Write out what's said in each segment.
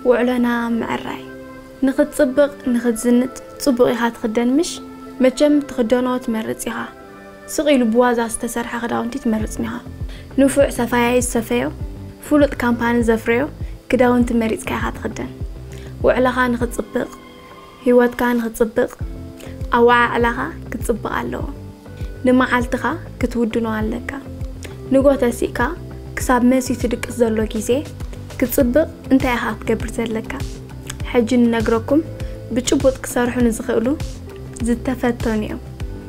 ውዕሎና ምዕራይ። ንኽትጽብቕ፣ ንኽትዝንጥ ጽቡቕ ኢኻ ትኽደን ምሽ? መቸም ትኽደኖ ትመርጽ ኢኻ። ስቕ ኢሉ ብዋዛ ዝተሰርሐ ክዳውንቲ ትመርጽን ኢኻ። ንፉዕ ሰፋያይ ዝሰፈዮ፣ ፍሉጥ ካምፓኒ ዘፍረዮ ክዳውንቲ መሪጽካ ኢኻ ትኽደን። ውዕሎኻ ንኽትጽብቕ፣ ህይወትካ ንኽትጽብቕ፣ ኣወዓዕላኻ ክትጽብቕ ኣለዎ። ንመዓልትኻ ክትውድኖ ኣለካ። ንጎ ተሲእካ ክሳብ መሲ ትድቅስ ዘሎ ግዜ ክትጽብቕ እንታይ ኢኻ ክትገብር ዘለካ? ሕጂ ንነግረኩም ብጭቡጥ ክሰርሑ ንዝኽእሉ ዝተፈተኑ እዮም።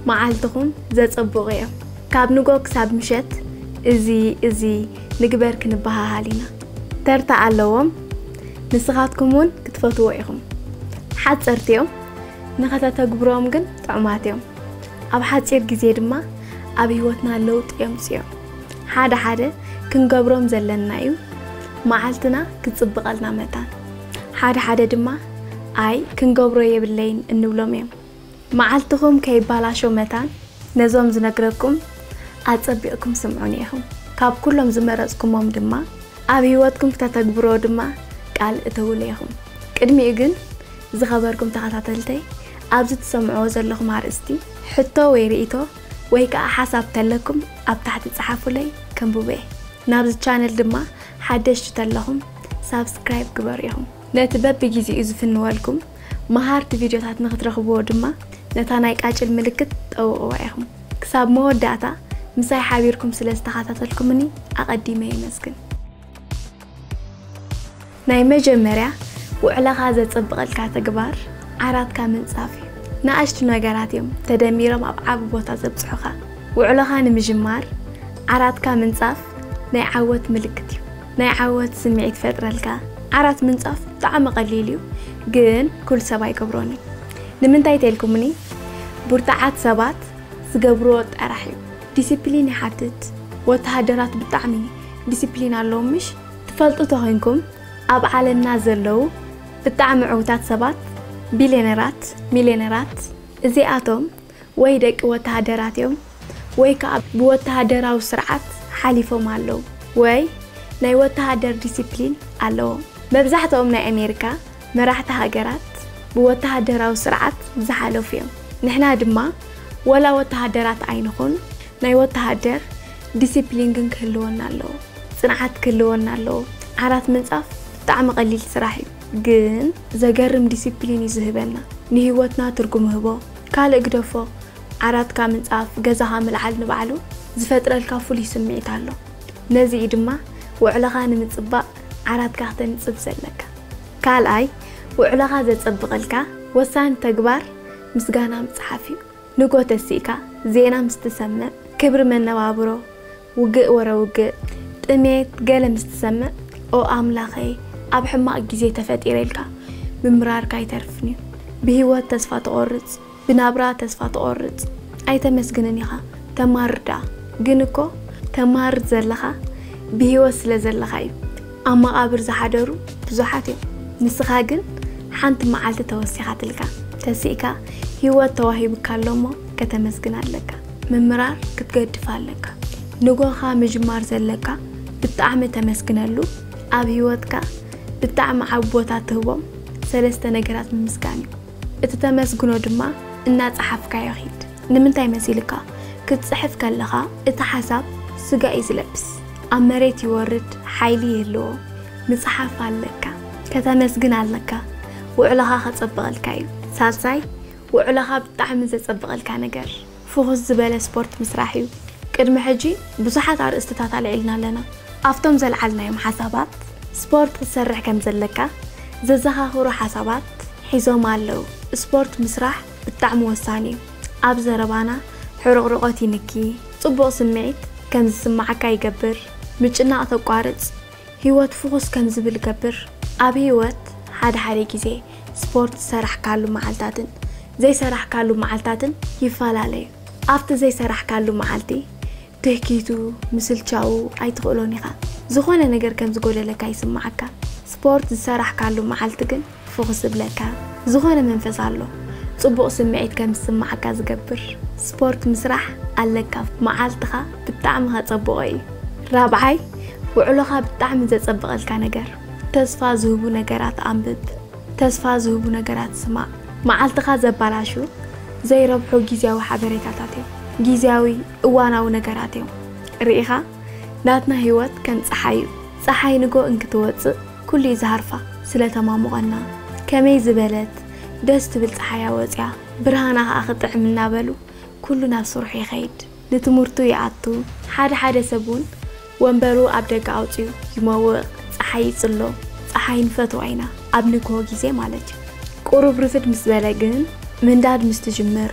መዓልትኹም ዘጸብቑ እዮም። ካብ ንጎ ክሳብ ምሸት እዚ፣ እዚ ንግበር ክንበሃሃል ኢና። ተርታ ኣለዎም። ንስኻትኩም እውን ክትፈትዎ ኢኹም። ሓጸርቲ እዮም፣ ንኸተተግብሮም ግን ጥዑማት እዮም። ኣብ ሓጺር ግዜ ድማ ኣብ ህይወትና ለውጢ የምጽኡ እዮም። ሓደ ሓደ ክንገብሮም ዘለና እዩ መዓልትና ክጽብቐልና መታን። ሓደ ሓደ ድማ ኣይ ክንገብሮ የብለይን እንብሎም እዮም። መዓልትኹም ከይባላሾ መታን ነዞም ዝነግረኩም ኣጸቢቕኩም ስምዑኒ ኢኹም። ካብ ኩሎም ዝመረጽኩሞም ድማ ኣብ ህይወትኩም ክተተግብሮ ድማ ቃል እተውሉ ኢኹም። ቅድሚኡ ግን ዝኸበርኩም ተኸታተልተይ ኣብዚ ትሰምዕዎ ዘለኹም ኣርእስቲ ሕቶ ወይ ርእይቶ ወይ ከዓ ሓሳብ ተለኩም ኣብ ታሕቲ ጸሓፉለይ ከንብቦ እየ። ናብዚ ቻነል ድማ ሓደሽቲ ተለኹም ሳብስክራይብ ግበሩ ኢኹም። ነቲ በብግዜኡ ዝፍንወልኩም መሃርቲ ቪድዮታት ንክትረኽብዎ ድማ ነታ ናይ ቃጭል ምልክት ጠውቕዋ ኢኹም። ክሳብ መወዳእታ ምሳይ ሓቢርኩም ስለ ዝተኸታተልኩምኒ ኣቐዲመ የመስግን። ናይ መጀመርያ ውዕለኻ ዘጸብቐልካ ተግባር ዓራትካ ምንጻፍ እዩ። ንኣሽቱ ነገራት እዮም ተደሚሮም ኣብ ዓቢ ቦታ ዘብጽሑኻ። ውዕሎኻ ንምጅማር ዓራትካ ምንጻፍ ናይ ዓወት ምልክት እዩ። ናይ ዓወት ስምዒት ይፈጥረልካ። ዓራት ምንጻፍ ብጣዕሚ ቀሊል እዩ፣ ግን ኩሉ ሰብ ኣይገብሮን እዩ። ንምንታይ ተልኩምኒ? ብርቱዓት ሰባት ዝገብርዎ ጥራሕ እዩ። ዲሲፕሊን ይሓትት። ወተሃደራት ብጣዕሚ ዲሲፕሊን ኣለዎም ምሽ? ትፈልጡ ተኾይንኩም ኣብ ዓለምና ዘለዉ ብጣዕሚ ዕውታት ሰባት፣ ቢልዮነራት፣ ሚልዮነራት፣ እዚኣቶም ወይ ደቂ ወተሃደራት እዮም ወይ ከዓ ብወተሃደራዊ ስርዓት ሓሊፎም ኣለዉ ወይ ናይ ወተሃደር ዲሲፕሊን ኣለዎም። መብዛሕትኦም ናይ ኣሜሪካ መራሕቲ ሃገራት ብወተሃደራዊ ስርዓት ዝሓለፉ እዮም። ንሕና ድማ ወላ ወተሃደራት ኣይንኹን ናይ ወተሃደር ዲሲፕሊን ግን ክህልወና ኣለዎ። ጽንዓት ክህልወና ኣለዎ። ዓራት ምንጻፍ ብጣዕሚ ቀሊል ስራሕ እዩ፣ ግን ዘገርም ዲሲፕሊን እዩ ዝህበና። ንህይወትና ትርጉም ይህቦ። ካልእ ግደፎ፣ ዓራትካ ምንጻፍ፣ ገዛኻ ምልዓል ንባዕሉ ዝፈጥረልካ ፍሉይ ስምዒት ኣሎ። ነዚ እዩ ድማ ውዕለኻ ንምጽባቕ ዓራትካ ክተንጽፍ ዘለካ። ካልኣይ፣ ውዕለኻ ዘጸብቐልካ ወሳኒ ተግባር ምስጋና ምጽሓፍ እዩ። ንጎ ተሲእካ ዜና ምስ ትሰምዕ፣ ክብሪ መነባብሮ፣ ውግእ ወረ ውግእ፣ ጥሜት ገለ ምስ ትሰምዕ፣ ኦ ኣምላኸይ፣ ኣብ ሕማቕ ግዜ ተፈጢረ ኢልካ ምምራርካ ኣይተርፍን እዩ። ብህይወት ተስፋ ትቖርጽ፣ ብናብራ ተስፋ ትቖርጽ። ኣይተመስግንን ኢኻ፣ ተማርር ደኣ። ግን እኮ ተማርር ዘለኻ ብህይወት ስለ ዘለኻ እዩ። ኣብ መቓብር ዝሓደሩ ብዙሓት እዮም። ንስኻ ግን ሓንቲ መዓልቲ ተወሲኻትልካ። ተሲእካ ህይወት ተዋሂቡካ ኣሎ እሞ ከተመስግን ኣለካ። ምምራር ክትገድፍ ኣለካ። ንጎኻ ምጅማር ዘለካ ብጣዕሚ ተመስግነሉ። ኣብ ህይወትካ ብጣዕሚ ዓቢ ቦታ ትህቦም ሰለስተ ነገራት ምምስጋን እዩ። እቲ ተመስግኖ ድማ እናጸሓፍካዮ ኺድ። ንምንታይ መሲልካ? ክትጽሕፍ ከለኻ እቲ ሓሳብ ስጋ እዩ ዝለብስ። ኣብ መሬት ይወርድ፣ ሓይሊ ይህልዎ። ምጽሓፍ ኣለካ። ከተመስግን ኣለካ። ውዕሎኻ ከጸብቐልካ እዩ። ሳልሳይ፣ ውዕሎኻ ብጣዕሚ ዘጸብቐልካ ነገር ፍኹስ ዝበለ ስፖርት ምስራሕ እዩ። ቅድሚ ሕጂ ብዙሓት ኣርእስትታት ኣልዒልና ኣለና። ኣብቶም ዘልዓልናዮም ሓሳባት ስፖርት ክትሰርሕ ከም ዘለካ ዘዘኻኽሩ ሓሳባት ሒዞም ኣለዉ። ስፖርት ምስራሕ ብጣዕሚ ወሳኒ እዩ። ኣብ ዘረባና ሕርቕርቖት ይንኪ፣ ጽቡቕ ስምዒት ከም ዝስምዓካ ይገብር፣ ምጭናቕ ተቋርጽ፣ ህይወት ፍኹስ ከም ዝብል ይገብር። ኣብ ህይወት ሓደ ሓደ ግዜ ስፖርት ዝሰራሕካሉ መዓልታትን ዘይሰራሕካሉ መዓልታትን ይፈላለ እዩ። ኣብቲ ዘይሰራሕካሉ መዓልቲ ትህኪቱ፣ ምስልቻው ኣይትኽእሎን ኢኻ። ዝኾነ ነገር ከም ዝጎደለካ ይስምዓካ። ስፖርት ዝሰራሕካሉ መዓልቲ ግን ፍኹስ እብለካ። ዝኾነ መንፈስ ኣሎ። ጽቡቕ ስምዒት ከም ዝስምዓካ ዝገብር ስፖርት ምስራሕ ኣለካ። መዓልትኻ ብጣዕሚ ከጸብቖ እዩ። ራብዓይ፣ ውዕሎኻ ብጣዕሚ ዘጸብቐልካ ነገር። ተስፋ ዝህቡ ነገራት ኣንብብ። ተስፋ ዝህቡ ነገራት ስማዕ። መዓልትኻ ዘባላሹ፣ ዘይረብሑ ግዜያዊ ሓበሬታታት እዮም። ግዜያዊ፣ እዋናዊ ነገራት እዮም። ርኢኻ፣ ናትና ህይወት ከም ጸሓይ እዩ። ጸሓይ ንጎ እንክትወጽእ ኩሉ እዩ ዝሃርፋ። ስለ ተማሙቐና፣ ከመይ ዝበለት ደስ ትብል ጸሓያ ወጽያ፣ ብርሃና ከኣ ክጥዕም እናበሉ ኩሉ ናብ ስርሑ ይኸይድ። ንትምህርቱ ይኣቱ። ሓደ ሓደ ሰብ እውን ወንበሩ ኣብ ደገ ኣውጺኡ ይመውቕ፣ ጸሓይ ይጽሎ። ጸሓይ ንፈትዋ ኢና፣ ኣብ ንግሆ ግዜ ማለት እዩ። ቁሩብ ርፍድ ምስ በለ ግን፣ ምንዳድ ምስ ትጅምር፣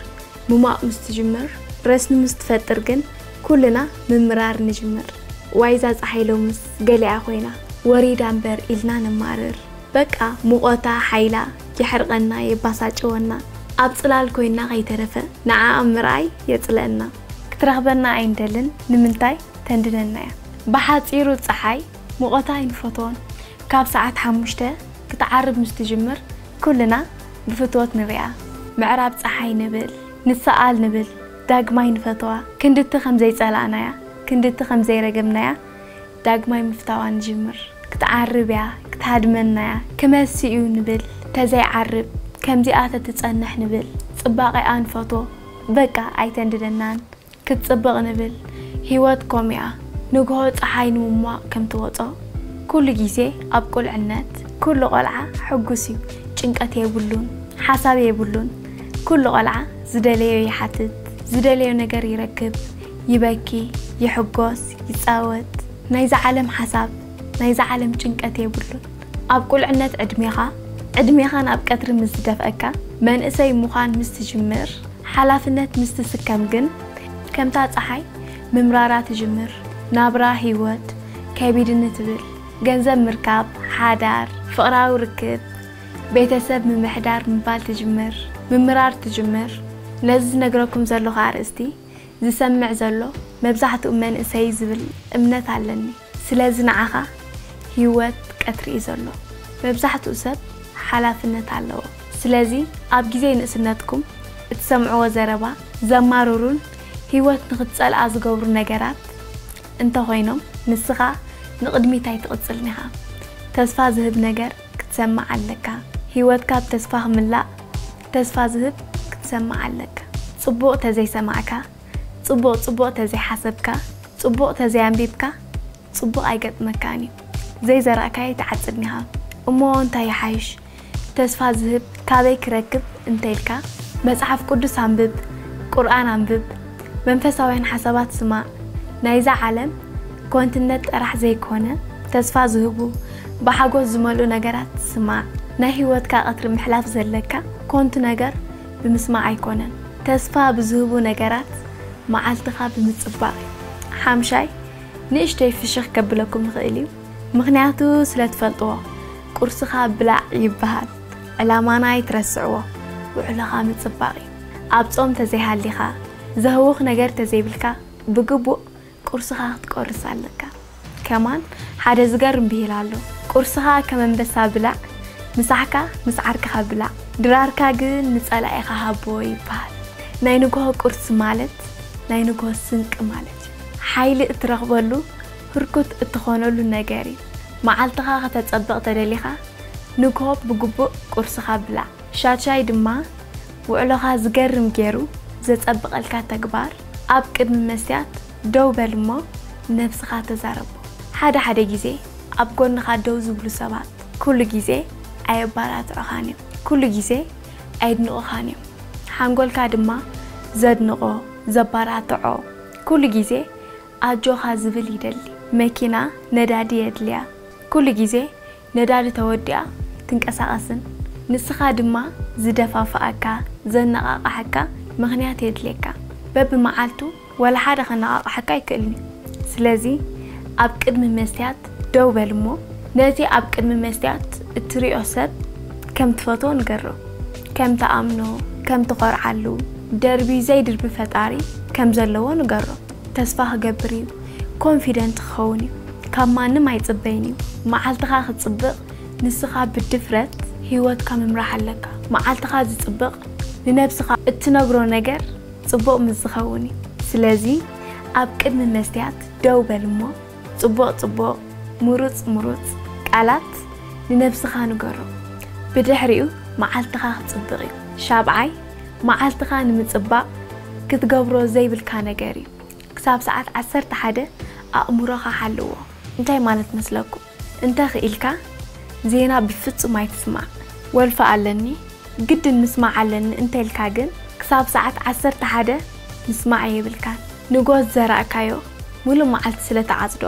ምሟቕ ምስ ትጅምር፣ ረስኒ ምስ ትፈጥር ግን፣ ኩልና ምምራር ንጅምር። ዋይዛ ጸሓይ ሎምስ ገሊኣ ኮይና፣ ወሪዳ እምበር ኢልና ነማርር። በቃ፣ ሙቐታ፣ ሓይላ፣ የሕርቐና፣ የባሳጭወና። ኣብ ጽላል ኮይና ከይተረፈ፣ ንዓኣ ምርኣይ የጽልአና። ክትረኽበና ኣይንደልን፣ ንምንታይ? ተንድደና እያ። ብሓጺሩ፣ ጸሓይ ሙቐታ ኣይንፈትዎን። ካብ ሰዓት ሓሙሽተ ክትዓርብ ምስ ትጅምር፣ ኩልና ብፍትወት ንሪኣ። ምዕራብ ጸሓይ ንብል፣ ንሰኣል ንብል፣ ዳግማይ ንፈትዋ። ክንድቲ ከም ዘይጸላእናያ፣ ክንድቲ ከም ዘይረገምናያ፣ ዳግማይ ምፍታዋ ንጅምር። ክትዓርብ እያ፣ ክትሃድመና እያ፣ ክመሲ እዩ ንብል። ተዘይዓርብ፣ ከምዚኣ ተትጸንሕ ንብል። ጽባቐኣ ንፈትዎ፣ በቃ ኣይተንድደናን። ክትጽብቕ ንብል። ህይወት ኮም እያ፣ ንግሆ ጸሓይ ንምሟቕ ከም ትወጾ። ኩሉ ግዜ ኣብ ቁልዕነት፣ ኩሉ ቆልዓ ሕጉስ እዩ፣ ጭንቀት የብሉን፣ ሓሳብ የብሉን። ኩሉ ቆልዓ ዝደለዮ ይሓትት፣ ዝደለዮ ነገር ይረክብ፣ ይበኪ፣ ይሕጎስ፣ ይጻወት። ናይዛ ዓለም ሓሳብ፣ ናይዛ ዓለም ጭንቀት የብሉን። ኣብ ቁልዕነት ዕድሜኻ፣ ዕድሜኻን ኣብ ቀትሪ ምስ ዝደፍአካ፣ መንእሰይ ምዃን ምስ ትጅምር፣ ሓላፍነት ምስ ትስከም ግን፣ ከምታ ጸሓይ ምምራራ ትጅምር። ናብራ፣ ህይወት ከቢድኒ ትብል። ገንዘብ ምርካብ፣ ሓዳር፣ ፍቕራዊ ርክብ፣ ቤተሰብ ምምሕዳር ምባል ትጅምር። ምምራር ትጅምር። ነዚ ዝነግረኩም ዘለኹ ኣርእስቲ ዝሰምዕ ዘሎ መብዛሕትኡ መንእሰይ ዝብል እምነት ኣለኒ። ስለዚ ንዓኻ ህይወት ቀትሪ እዩ ዘሎ። መብዛሕትኡ ሰብ ሓላፍነት ኣለዎ። ስለዚ ኣብ ግዜ ንእስነትኩም እትሰምዕዎ ዘረባ፣ ዘማርሩን ህይወት ንኽትጸልኣ ዝገብሩ ነገራት እንተኾይኖም፣ ንስኻ ንቕድሚት ኣይትቕጽልን ኢኻ። ተስፋ ዝህብ ነገር ክትሰምዕ ኣለካ። ህይወትካ ብተስፋ ክምላእ፣ ተስፋ ዝህብ ክትሰምዕ ኣለካ። ጽቡቕ ተዘይሰማዕካ፣ ጽቡቕ ጽቡቕ ተዘይሓሰብካ፣ ጽቡቕ ተዘይኣንቢብካ፣ ጽቡቕ ኣይገጥመካን እዩ። ዘይዘራእካዮ ኣይትዓጽድን ኢኻ። እሞ እንታይ ይሓይሽ? ተስፋ ዝህብ ካበይ ክረክብ እንተ ኢልካ፣ መጽሓፍ ቅዱስ ኣንብብ፣ ቁርኣን ኣንብብ፣ መንፈሳውያን ሓሳባት ስማዕ። ናይዛ ዓለም ኮንትነት ጥራሕ ዘይኮነ፣ ተስፋ ዝህቡ፣ ብሓጎስ ዝመልኡ ነገራት ስማዕ። ናይ ህይወትካ ቀትሪ ምሕላፍ ዘለካ ኮንቱ ነገር ብምስማዕ ኣይኮነን። ተስፋ ብዝህቡ ነገራት መዓልትኻ ብምጽባቕ እዩ። ሓምሻይ፣ ንእሽተይ ፍሽኽ ከብለኩም ይኽእል እዩ። ምኽንያቱ ስለ ትፈልጥዎ፣ ቁርስኻ ብላዕ ይበሃል። ዕላማና ኣይትረስዕዎ፣ ውዕሎኻ ምጽባቕ እዩ። ኣብ ጾም ተዘይሃሊኻ፣ ዘህውኽ ነገር ተዘይብልካ፣ ብግቡእ ቁርስኻ ክትቆርስ ኣለካ። ከማን ሓደ ዝገርም ብሂል ኣሎ። ቁርስኻ ከም ኣንበሳ ብላዕ፣ ምሳሕካ ምስ ዓርክኻ ብላዕ፣ ድራርካ ግን ንጸላኢኻ ሃቦ ይበሃል። ናይ ንግሆ ቁርሲ ማለት ናይ ንግሆ ስንቂ ማለት እዩ። ሓይሊ እትረኽበሉ፣ ህርኩት እትኾነሉ ነገር እዩ። መዓልትኻ ከተጸብቕ ተደሊኻ፣ ንግሆ ብግቡእ ቁርስኻ ብላዕ። ሻድሻይ ድማ፣ ውዕሎኻ ዝገርም ገይሩ ዘጸብቐልካ ተግባር፣ ኣብ ቅድሚ መስትያት ደው በል እሞ ነብስኻ ተዛረቦ። ሓደ ሓደ ግዜ ኣብ ጎንኻ ደው ዝብሉ ሰባት ኩሉ ግዜ ኣየባራትዑኻን እዮም። ኩሉ ግዜ ኣየድንቑኻን እዮም። ሓንጎልካ ድማ ዘድንቖ፣ ዘባራትዖ፣ ኩሉ ግዜ ኣጆኻ ዝብል ይደሊ። መኪና ነዳዲ የድልያ። ኩሉ ግዜ ነዳዲ ተወዲኣ ትንቀሳቐስን ንስኻ ድማ ዝደፋፍኣካ፣ ዘነቓቕሓካ ምኽንያት የድልየካ። በብመዓልቱ ወላ ሓደ ከነቓቕሓካ ኣይክእልን እዩ። ስለዚ ኣብ ቅድሚ መስትያት ደው በል እሞ ነቲ ኣብ ቅድሚ መስትያት እትሪኦ ሰብ ከም ትፈትዎ ንገሮ። ከም ትኣምኖ፣ ከም ትኾርዓሉ፣ ደርቢ ዘይድርቢ ፈጣሪ ከም ዘለዎ ንገሮ። ተስፋ ክገብር እዩ። ኮንፊደንት ክኸውን እዩ። ካብ ማንም ኣይጽበይን እዩ። መዓልትኻ ክትጽብቕ ንስኻ ብድፍረት ህይወትካ ምምራሕ ኣለካ። መዓልትኻ ዝጽብቕ ንነብስኻ እትነግሮ ነገር ጽቡቕ ምስ ዝኸውን እዩ። ስለዚ ኣብ ቅድሚ መስትያት ደው በል እሞ ጽቡቕ ጽቡቕ፣ ምሩጽ ምሩጽ ቃላት ንነብስኻ ንገሮ። ብድሕሪኡ መዓልትኻ ክጽብቕ እዩ። ሻብዓይ፣ መዓልትኻ ንምጽባቕ ክትገብሮ ዘይብልካ ነገር እዩ። ክሳብ ሰዓት ዓሰርተ ሓደ ኣእምሮኻ ሓልዎ። እንታይ ማለት መስለኩም? እንተ ኽኢልካ ዜና ብፍጹም ኣይትስማዕ። ወልፊ ኣለኒ፣ ግድን ምስማዕ ኣለኒ እንተ ኢልካ ግን ክሳብ ሰዓት ዓሰርተ ሓደ ምስማዕ የብልካን። ንግሆ ዝዘራእካዮ ሙሉእ መዓልቲ ስለ ትዓጽዶ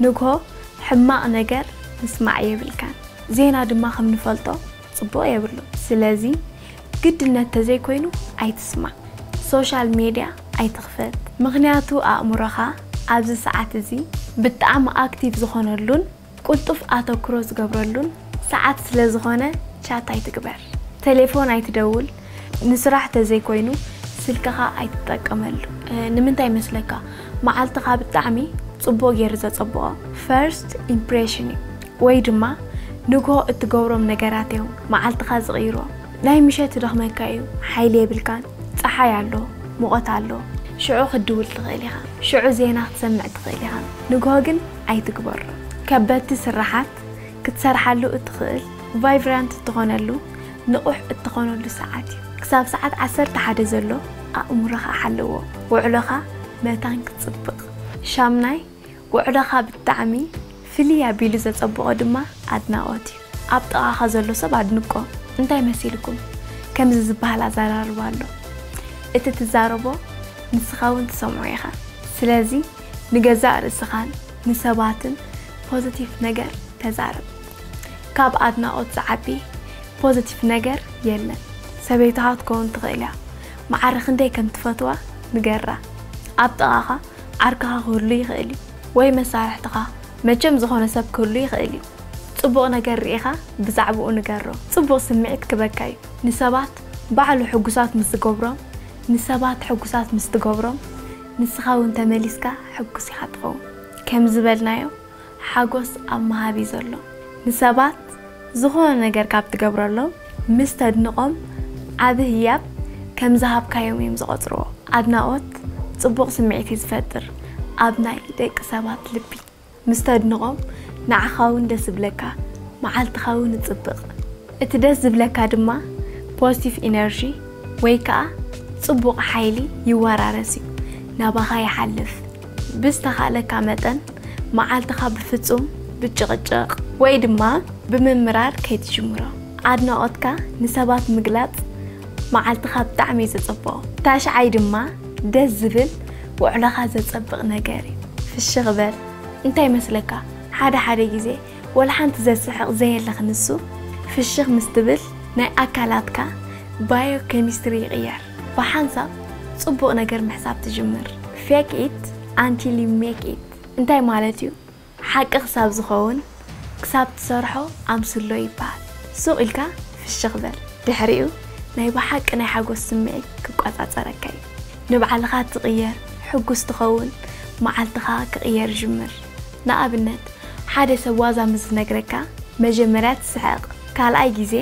ንግሆ ሕማቕ ነገር ምስማዕ የብልካን። ዜና ድማ ከም ንፈልጦ ጽቡቕ የብሉን። ስለዚ ግድነት ተዘይኮይኑ ኣይትስማዕ። ሶሻል ሜድያ ኣይትኽፈት። ምኽንያቱ ኣእምሮኻ ኣብዚ ሰዓት እዚ ብጣዕሚ ኣክቲቭ ዝኾነሉን ቅልጡፍ ኣተኩሮ ዝገብረሉን ሰዓት ስለ ዝኾነ ቻት ኣይትግበር። ቴሌፎን ኣይትደውል። ንስራሕ ተዘይኮይኑ ስልክኻ ኣይትጠቀመሉ። እ፣ ንምንታይ መስለካ? መዓልትኻ ብጣዕሚ ጽቡቕ ገይሩ ዘጸብቖ ፈርስት ኢምፕሬሽን እዩ። ወይ ድማ ንግሆ እትገብሮም ነገራት እዮም መዓልትኻ ዝቕይርዎ። ናይ ምሸት ይደኽመካ እዩ፣ ሓይሊ የብልካን። ጸሓይ ኣሎ፣ ሙቐት ኣሎ። ሽዑ ክትድውል ትኽእል ኢኻ። ሽዑ ዜና ክትሰምዕ ትኽእል ኢኻ። ንግሆ ግን ኣይትግበሮ። ከበድቲ ስራሓት ክትሰርሓሉ እትኽእል ቫይብራንት እትኾነሉ ንቑሕ እትኾነሉ ሰዓት እዩ። ክሳብ ሰዓት ዓሰርተ ሓደ ዘሎ ኣእምሮኻ ሓልዎ። ውዕሎኻ መታን ክጽብቕ። ሻምናይ፣ ውዕሎኻ ብጣዕሚ ፍልይ ኣቢሉ ዘጸብቖ ድማ ኣድናቖት እዩ። ኣብ ጥቓኻ ዘሎ ሰብ ኣድንቆ። እንታይ መሲልኩም? ከምዚ ዝበሃል ኣዘራርባ ኣሎ። እቲ ትዛረቦ ንስኻ እውን ትሰምዖ ኢኻ። ስለዚ ንገዛእ ርእስኻን ንሰባትን ፖዚቲቭ ነገር ተዛረብ። ካብ ኣድናቖት ዝዓቢ ፖዚቲቭ ነገር የለን። ሰበይትኻ ክትከውን ትኽእል እያ። ማዕረ ክንደይ ከም ትፈትዋ ንገራ። ኣብ ጥቓኻ ዓርክኻ ክህሉ ይኽእል እዩ፣ ወይ መሳርሕትኻ። መቸም ዝኾነ ሰብ ክህሉ ይኽእል እዩ። ጽቡቕ ነገር ርኢኻ ብዛዕባኡ ንገሮ። ጽቡቕ ስምዒት ክበካ እዩ። ንሰባት ባዕሉ ሕጉሳት ምስ ዝገብሮም፣ ንሰባት ሕጉሳት ምስ ትገብሮም፣ ንስኻ እውን ተመሊስካ ሕጉስ ኢኻ ትኸውን። ከም ዝበልናዮ፣ ሓጎስ ኣብ ምሃብ እዩ ዘሎ። ንሰባት ዝኾነ ነገር ካብ ትገብረሎም፣ ምስ ተድንቖም ዓቢ ህያብ ከም ዝሃብካዮም እዮም ዝቖጽርዎ። ኣድናቖት ጽቡቕ ስምዒት እዩ ዝፈጥር ኣብ ናይ ደቂ ሰባት ልቢ። ምስ ተድንቖም ንዓኻ እውን ደስ ይብለካ፣ መዓልትኻ እውን ይጽብቕ። እቲ ደስ ዝብለካ ድማ ፖዚቲቭ ኢነርጂ ወይ ከኣ ጽቡቕ ሓይሊ ይወራረስ እዩ፣ ናባኻ ይሓልፍ። ብዝተኻእለካ መጠን መዓልትኻ ብፍጹም ብጭቕጭቕ ወይ ድማ ብምምራር ከይትጅምሮ። ኣድናቖትካ ንሰባት ምግላጽ መዓልትኻ ብጣዕሚ እዩ ዘጸብቖ። ታሽዓይ ድማ ደስ ዝብል ውዕሎኻ ዘጸብቕ ነገር እዩ። ፍሽኽ በል። እንታይ ይመስለካ? ሓደ ሓደ ግዜ ወላ ሓንቲ ዘስሕቕ ዘየለ ክንሱ፣ ፍሽኽ ምስ ትብል ናይ ኣካላትካ ባዮ ኬሚስትሪ ይቕየር። ብሓንሳብ ጽቡቕ ነገር ምሕሳብ ትጅምር። Fake it until you make it። እንታይ ማለት እዩ? ሓቂ ክሳብ ዝኸውን ክሳብ ትሰርሖ ኣምስሎ ይበሃል። ሱቕ ኢልካ ፍሽኽ በል። ድሕሪኡ ናይ ብሓቂ ናይ ሓጎስ ስምዒት ክቆጻጸረካ እዩ። ንባዕልኻ ትቕየር፣ ሕጉስ ትኸውን፣ መዓልትኻ ክቕየር ይጅምር። ንኣብነት፣ ሓደ ሰብ ዋዛ ምስ ዝነግረካ መጀመርያ ትስሕቕ፣ ካልኣይ ግዜ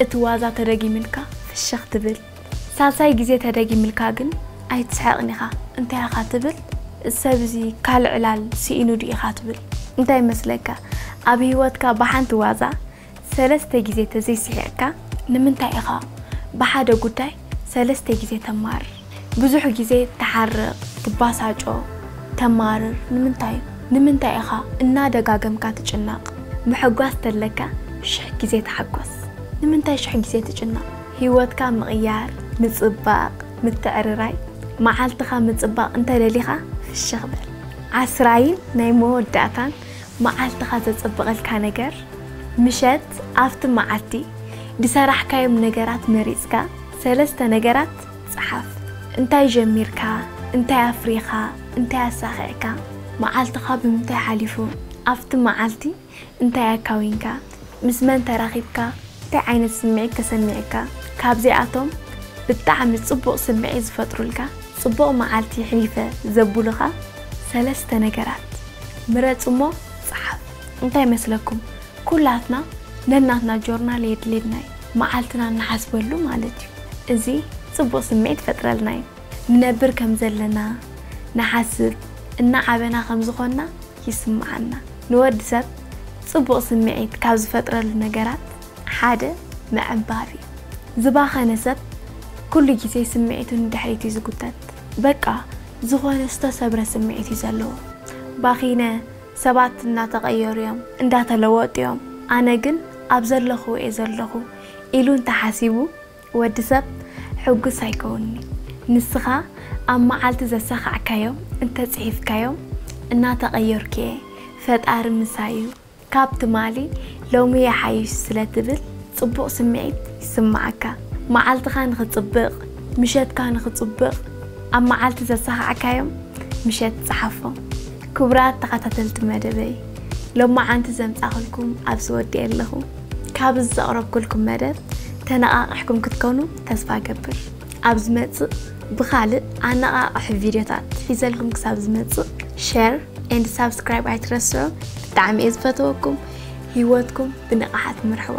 እቲ ዋዛ ተደጊምልካ ፍሽኽ ትብል፣ ሳልሳይ ግዜ ተደጊምልካ ግን ኣይትስሕቕን ኢኻ። እንታይ ኢኻ ትብል? "እዚ ሰብ እዚ ካልእ ዕላል ስኢኑ ድዩ?" ኢኻ ትብል። እንታይ ይመስለካ? ኣብ ህይወትካ ብሓንቲ ዋዛ ሰለስተ ግዜ ተዘይስሒቕካ ንምንታይ ኢኻ ብሓደ ጉዳይ ሰለስተ ግዜ ተማርር? ብዙሕ ግዜ ትሓርቕ፣ ትባሳጮ፣ ተማርር። ንምንታይ? ንምንታይ ኢኻ እናደጋገምካ ትጭነቕ? ምሕጓስ ተለካ ሽሕ ግዜ ተሓጎስ። ንምንታይ ሽሕ ግዜ ትጭነቕ? ህይወትካ ምቕያር፣ ምጽባቕ፣ ምትዕርራይ፣ መዓልትኻ ምጽባቕ እንተደሊኻ ፍሽኽ በል። ዓስራይን ናይ መወዳእታን መዓልትኻ ዘጸብቐልካ ነገር፣ ምሸት ኣብቲ መዓልቲ ዝሰራሕካዮም ነገራት መሪጽካ ሰለስተ ነገራት ጸሓፍ። እንታይ ጀሚርካ፣ እንታይ ኣፍሪኻ፣ እንታይ ኣሳኺዕካ፣ መዓልትኻ ብምንታይ ሓሊፉ፣ ኣብቲ መዓልቲ እንታይ ኣካዊንካ፣ ምስ መን ተራኺብካ፣ እንታይ ዓይነት ስምዒት ተሰሚዕካ፣ ካብዚኣቶም ብጣዕሚ ጽቡቕ ስምዒት ዝፈጥሩልካ፣ ጽቡቕ መዓልቲ የሕሊፈ ዘብሉኻ ሰለስተ ነገራት ምረጽ እሞ ጸሓፍ። እንታይ መስለኩም? ኩላትና ነናትና ጆርናል የድልየና እዩ። መዓልትና እንሓስበሉ ማለት እዩ። እዚ ጽቡቕ ስምዒት ይፈጥረልና እዩ። ንነብር ከም ዘለና ንሓስብ፣ እናዓበና ከም ዝኾንና ይስምዓና። ንወዲ ሰብ ጽቡቕ ስምዒት ካብ ዝፈጥረሉ ነገራት ሓደ ምዕንባብ እዩ። ዝባኸነ ሰብ ኩሉ ግዜ ስምዒቱ ንድሕሪት እዩ ዝጉተት። በቃ ዝኾነ ዝተሰብረ ስምዒት እዩ ዘለዎ። ባኺነ፣ ሰባት እናተቐየሩ እዮም፣ እንዳተለወጡ እዮም፣ ኣነ ግን ኣብ ዘለኹ እየ ዘለኹ ኢሉ እንተሓሲቡ ወዲ ሰብ ሕጉስ ኣይከውንኒ። ንስኻ ኣብ መዓልቲ ዘሳኻዕካዮም እንተጽሒፍካዮም እናተቐየርኩ እየ፣ ፈጣሪ ምሳይ እዩ። ካብ ትማሊ ሎሚ ይሓይሽ ስለ ትብል ጽቡቕ ስምዒት ይስምዓካ። መዓልትኻ ንኽጽብቕ፣ ምሸትካ ንኽጽብቕ ኣብ መዓልቲ ዘሳኻዕካዮም ምሸት ጸሓፎም። ክቡራት ተኸታተልቲ መደበይ፣ ሎማዓንቲ ዘምጻኹልኩም ኣብዚ ወዲኤ ኣለኹ። ካብዚ ዘቕረብኩልኩም መደብ ተነቓቕሕኩም ክትኮኑ ተስፋ ገብር። ኣብ ዝመጽእ ብኻልእ ኣነቓቕሒ ቪድዮታት ሒዘልኩም ክሳብ ዝመጽእ ሸር ኤንድ ሳብስክራይብ ኣይትረስዑ። ብጣዕሚ እየ ዝፈትወኩም። ህይወትኩም ብንቕሓት ምርሕዋ።